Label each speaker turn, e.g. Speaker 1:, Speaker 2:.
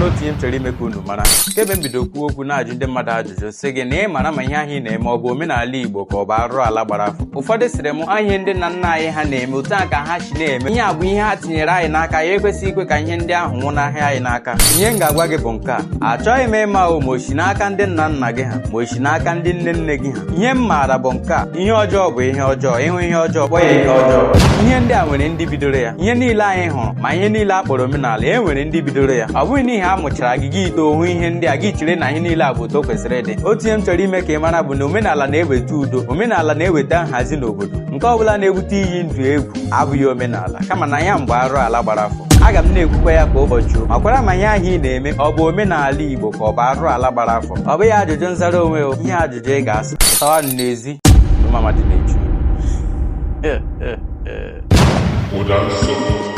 Speaker 1: Otu ihe m chọrọ ime ka unu mara kemgbe m bido kwuo okwu na-ajụ ndị mmadụ ajụjụ, sị gị na ị mara ma ihe ahụ ị na-eme ọ bụ omenala Igbo ka ọ bụ arụ ala gbara afọ. Ụfọdụ sịrị m ihe ndị nna nna anyị ha na-eme, otu a ka ha si na-eme ihe a bụ ihe ha tinyere anyị n'aka, ya ekwesịghị ikwe ka ihe ndị ahụ nwụnahịa anyị n'aka. Ihe m ga-agwa gị bụ nke a: achọghị m ịma o ma o si n'aka ndị nna nna gị ha, ma o si n'aka ndị nne nne gị ha. Ihe m maara bụ nke a: ihe ọjọọ bụ ihe ọjọọ. Ịhụ ihe ọjọọ, kpọọ ya ihe ọjọọ. Ihe ndị a nwere ndị bidoro ya. Ihe niile anyị hụrụ, ma ihe niile a kpọrọ omenala, e nwere ndị bidoro ya. Ọ bụghị n'ihi a mụchara gị, gị ito hụ ihe ndị a, gị chere na ihe niile a bụ otu o kwesịrị ịdị. Otu ihe m chọrọ ime ka ị mara bụ na omenala na-eweta udo, omenala na-eweta nhazi n'obodo. Nke ọ bụla na-ebute iyi ndụ egwu abụghị omenala, kama na ya mgbe arụ ala gbara afọ. Aga m na-ekwukwa ya kwa ụbọchị, ma kwara ma ihe ahụ ị na-eme ọ bụ omenala Igbo ka ọ bụ arụ ala gbara afọ. Ọ bụghị ajụjụ nzara onwe o, ihe ajụjụ ị ga-asa tawanụ n'ezi. Mama dị na-echu.
Speaker 2: Ụda nsọ.